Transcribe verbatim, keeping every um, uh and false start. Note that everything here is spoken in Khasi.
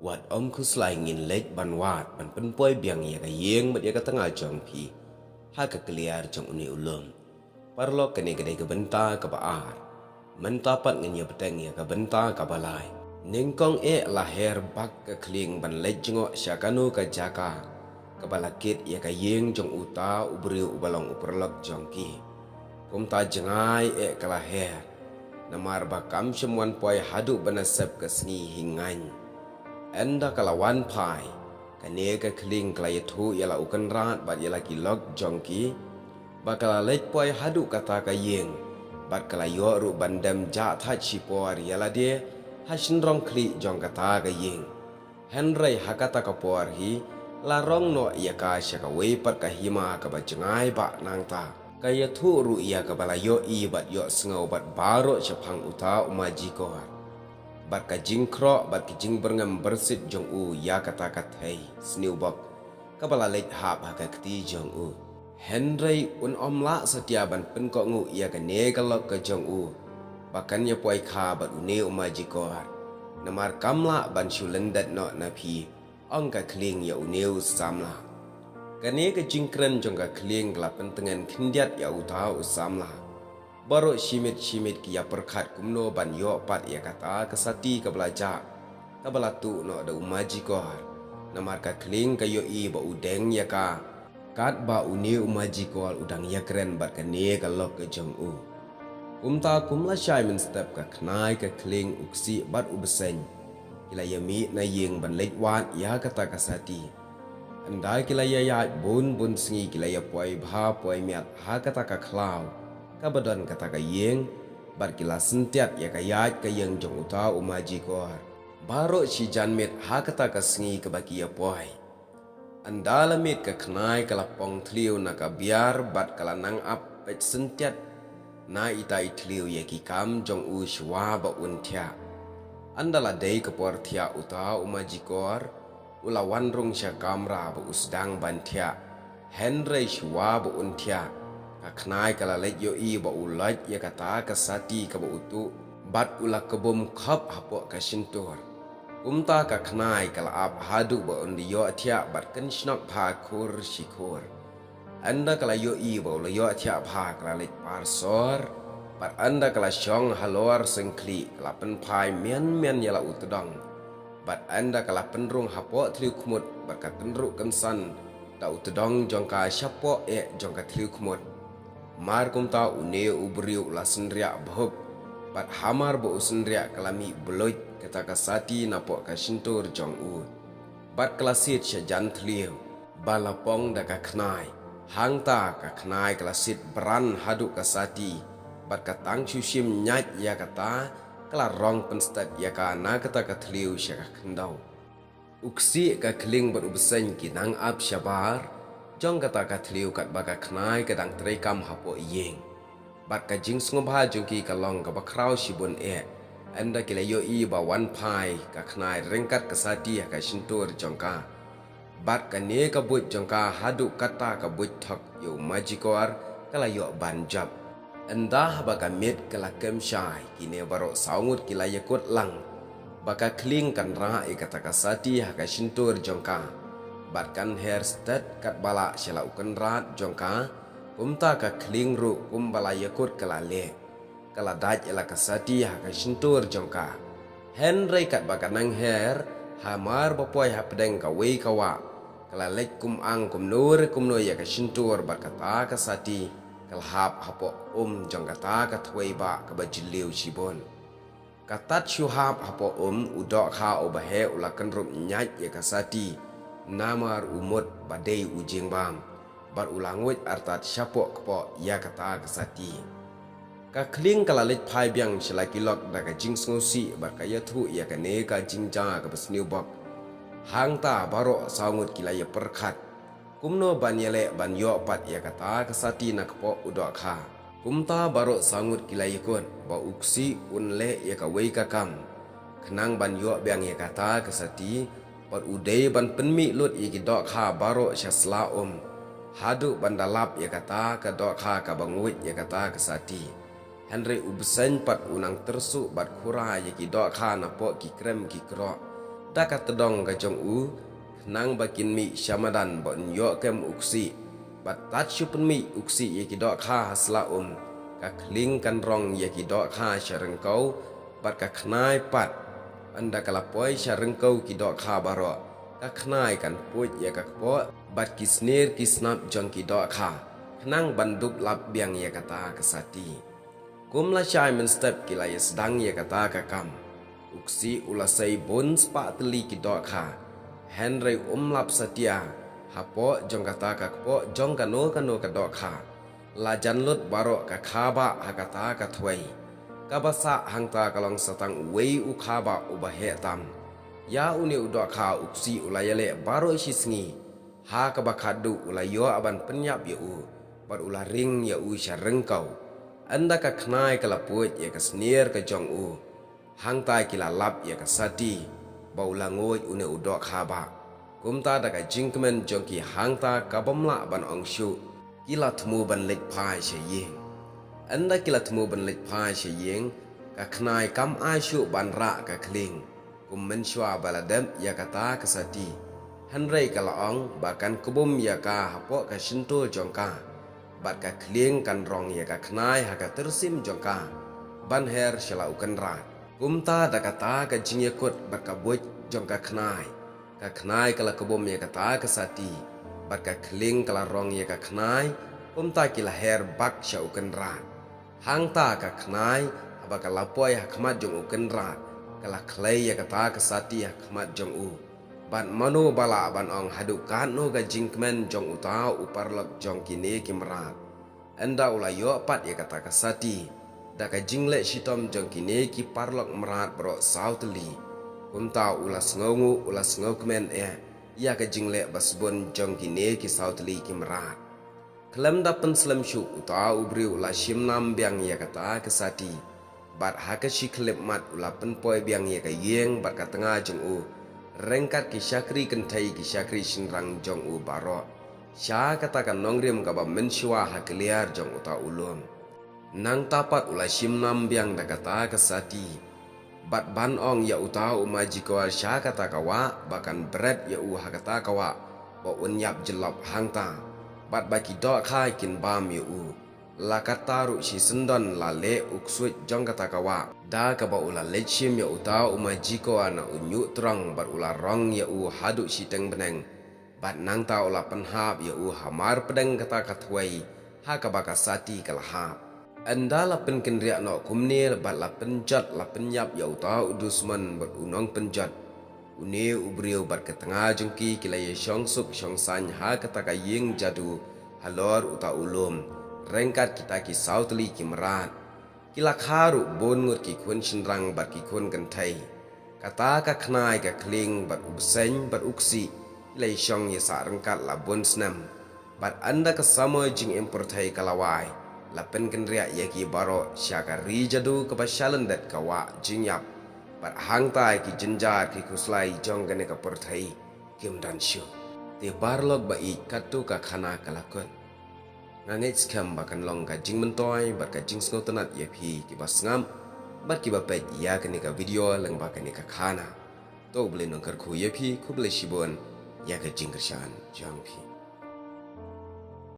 Wat ym khuslai, ngin leit ban wad ban pynpoi biang ïa ka ïing bad ïa ka tnga jong phi ha ka kliar jong une u lum. Paralok, kane ka dei ka bynta kaba ar. Mynta pat ngin ïa bteng ïa ka bynta kaba lai. Nyngkong eh la her bak ka khlieng ban leit jngoh sha kano ka jaka kaba la kit ïa ka ïing jong uta u briew uba long u paralok jong ki. Kumta jngai eh ka la her, namar ba kam shym wan poi haduh ba na sep ka sngi hynñiew. Ynda ka la wan phai, kane ka khlieng ka la ïathuh ïa la u kynrad bad ïa la ki lok jong ki ba ka la leit poi haduh kata ka ïing, bad ka la ïoh ruh ban dem jah thait shipor ïa lade ha shynrong khlieh jong kata ka ïing. Hynrei ha kata ka por hi la rong noh ïa ka sha kawei pat ka hima kaba jngai ba nangta. Ka ïathuh ruh ïa kaba la ïohi bad ïohsngew bad baroh shaphang uta u Majikor, bad ka jingkhroh bad ka jingbyrngem byrsit jong u ïa kata ka thei sniewbok kaba la leit hap ha ka kti jong u. Hynrei un ym lah satia ban pynkohnguh ïa kane ka lok ka jong u ba kan ïa poi kha bad une u Majikor, namar kam lah ban shu lyndet noh na phi, ong ka khlieng ïa une u samla. Kane ka jingkren jong ka khlieng ka la pyntngen khyndiat ïa uta u samla. Baroh shimiet shimiet ki ïa pyrkhat kumno ban ïoh pat ïa kata ka sati kaba la jah, kaba la tuh noh da u Majikor, namar ka khlieng ka ïohi ba u deng ïa ka katba une u Majikor u dang ïakren bad kane ka lok ka jong u. Kumta kum la shai mynstep, ka khnai, ka khlieng, u ksih bad u bseiñ ki la ïa mih na ïing ban leit wad ïa kata ka sati. Ynda ki la ïa ïaid bun bun sngi, ki la ïa poi bha poi miat ha kata ka khlaw kaba don kata ka ïing, bad ki la syntiat ïa ka ïaid ka ïeng jong uta u Majikor baroh shi janmiet ha kata ka sngi kaba ki ïa poi. Ynda la miet, ka khnai ka la pong thliew na ka biar bad ka la nang ap peit syntiat na ita i thliew ïa ki kam jong u shuwa ba un thiah. Ynda la dei ka por thiah, uta u Majikor u la wan rung sha kamra ba u sdang ban thiah. Hynrei shuwa ba un thiah, ka khnai ka la leit ïohi ba u loit ïa kata ka sati kaba u tuh, bad u la kbum khop hapoh ka shyntur. Kumta ka khnai ka la ap haduh ba un da ïoh thiah bad kynshnok bha khur shi khur. Ynda ka la ïohi ba u la ïoh thiah bha, ka la leit par sor, bad ynda ka la shong halor syngkhlieh, ka la pynphai mian mian ïa la u tdong. Bad ynda ka la pynrung hapoh thliew khmut, bad ka tynruh kynsan da u tdong jong ka shapoh eh jong ka thliew khmut. Mar kumta une u briew u la synriah bhup, bad hamar ba u synriah, ka la mih bluit kata ka sati napoh ka shyntur jong u, bad ka la siat sha jan thliew ba la pong da ka khnai. Hangta ka khnai ka la siat bran haduh ka sati, bad ka tang shu shim ñiat ïa kata, ka la rong pynstep ïa ka na kata ka thliew sha ka khyndew. U ksih, ka khlieng bad u bseiñ ki nang ap shabar jong kata ka thliew katba ka khnai ka dang treikam hapoh ïing. Bad ka jingsngewbha jong ki ka long kaba khraw shibun eh ynda ki la ïohi ba wan phai ka khnai ryngkat ka sati ha ka shyntur jong ka. Bad kane ka buit jong ka haduh kata ka buit thok ïa u Majikor ka la ïoh ban jop. Ynda haba ka miet ka la kem shai, kine baroh saw ngut ki la ïakut lang ba ka khlieng kan rah ïa kata ka sati ha ka shyntur jong ka, bad kan her stet katba lah sha la u kynrad jong ka. Kumta ka khlieng ruh kumba la ïakut ka la leh, ka la dait ïa la ka sati ha ka shyntur jong ka. Hynrei katba ka nang her, hamar ba poi hapdeng kawei ka wah, ka la leit kum ang kumno re kumno ïa ka shyntur bad kata ka sati ka la hap hapoh um jong kata ka thwei bah kaba jylliew shibun. Ka tat shu hap hapoh um, u dohkha uba heh u la kynrup ñiat ïa ka sati, namar u mut ba dei u jingbam, bad u la nguid artat shapoh kpoh ïa kata ka sati. Ka khlieng ka la leit phai biang sha la ki lok da ka jingsngewsih bad ka ïathuh ïa kane ka jingjia kaba sniewbok. Hangta baroh saw ngut ki la ïa pyrkhat kumno ban ïaleh ban ïoh pat ïa kata ka sati na kpoh u dohkha. Kumta baroh saw ngut ki la ïakut ba u ksih un leh ïa kawei ka kam khnang ban ïoh biang ïa kata ka sati, bad u dei ban pynmih lut ïa ki dohkha baroh sha sla um, haduh ban da lap ïa kata ka dohkha kaba nguid ïa kata ka sati. Hynrei u bseiñ pat u nang tyrsuh bad khura ïa ki dohkha napoh ki krem ki kroh, da ka tdong ka jong u, khnang ba kin mih sha madan ba un ïoh kem u ksih. Bad tad shu pynmih u ksih ïa ki dohkha ha sla um, ka khlieng kan rong ïa ki dohkha sha ryngkew, bad ka khnai pat. Ynda ka la poi sha ryngkew ki dohkha baroh, ka khnai kan puid ïa ka kpoh, bad ki snier ki snap jong ki dohkha, khnang ban dup lap biang ïa kata ka sati. Kum la shai mynstep ki la ïa sdang ïa kata ka kam. U ksih u la sei bun spah tylli ki dohkha. Hynrei um lap satia, hapoh jong kata ka kpoh jong kano kano ka dohkha. La jan lut baroh ka khabah ha kata ka thwei. Kaba sah hangta ka long sa tang uwei u khabah uba heh tam. Ïa une u dohkha u ksih u la ïaleh baroh shi sngi. Ha kaba khatduh u la ïoh ban pynïap ïa u, bad u la ring ïa u sha ryngkew. Ynda ka khnai ka la puid ïa ka snier ka jong u, hangta ki la lap ïa ka sati ba u la nguid une u dohkha bah. Kumta da ka jingkmen jong ki hangta ka bym lah ban ong shuh, ki la thmu ban leit phai sha ïing. Ynda ki la thmu ban leit phai sha ïing, ka khnai kam ai shuh ban rah ka khlieng, kum mynshuwa ba la dep ïa kata ka sati. Hynrei ka la ong ba kan kbum ïa ka hapoh ka shyntur jong ka, bad ka khlieng kan rong ïa ka khnai ha ka tyrsim jong ka, ban her sha la u kynrad. Kumta da kata ka jingïakut bad ka buit jong ka khnai, ka khnai ka la kbum ïa kata ka sati, bad ka khlieng ka la rong ïa ka khnai. Kumta ki la her bak sha u kynrad. Hangta ka khnai, haba ka la poi ha khmat jong u kynrad, ka la khlei ïa kata ka sati ha khmat jong u. Bad mano ba lah ban ong haduh katno ka jingkmen jong uta u paralok jong kine ki mrad. Ynda u la ïoh pat ïa kata ka sati, da ka jingleh shitom jong kine ki paralok mrad baroh saw tylli. Kumta u la sngewnguh u la sngewkmen eh, ïa ka jingleh ba sbun jong kine ki saw tylli ki mrad. Khlem da pynslem shuh uta u briew u la shim nam biang ïa kata ka sati. Bad ha ka shi khyllipmat u la pynpoi biang ïa ka ïing bad ka tnga jong u, ryngkat ki shakri kynthei ki shakri shynrang jong u baroh, sha kata ka nongrim kaba mynshuwa ha kliar jong uta u lum. Nangta pat u la shim nam biang da kata ka sati, bad ban ong ïa uta u Majikor sha kata ka wah ba kan bret ïa u ha kata ka wah, ba un ïap jyllop hangta, bad ba ki dohkha kin bam ïa u. La katta ruh shisyndon la leh u ksuid jong kata ka wah, da kaba u la leit shim ïa uta u Majikor na u ñiuh trong bad u la rong ïa u haduh shiteng bneng. Bad nangta u la pynhap ïa u hamar pdeng kata ka thwei, ha kaba ka sati ka la hap. Ynda la pynkynriah noh kumne bad la pynjot la pynïap ïa uta u dusmon bad u nongpynjot, une u briew bad ka tnga jong ki ki la ïa shong suk shong saiñ ha kata ka ïing jadu halor uta u lum, ryngkat kita ki saw tylli ki mrad. Ki la kha ruh bun ngut ki khun shynrang bad ki khun kynthei. Kata ka khnai ka khlieng bad u bseiñ bad u ksih, ki la ïa shong ïa sah ryngkat la bun snem. Bad ynda ka samoi jingim pyrthei ka la wai, la pynkynriah ïa ki baroh sha ka ri jadu kaba shalyndet ka wah jingïap. Bad hangta ki jynjar ki khuslai jong kane ka pyrthei kim don shuh. Te paralok ba ïeit, katto ka khana ka la kut. Nga ngeit skhem ba kan long ka jingmyntoi bad ka jingsngewtynnat ïa phi kiba sngap bad kiba peit ïa kane ka video lyngba kane ka khana. To U Blei un kyrkhu ïa phi, khublei shibun ïa ka jingkyrshan jong phi.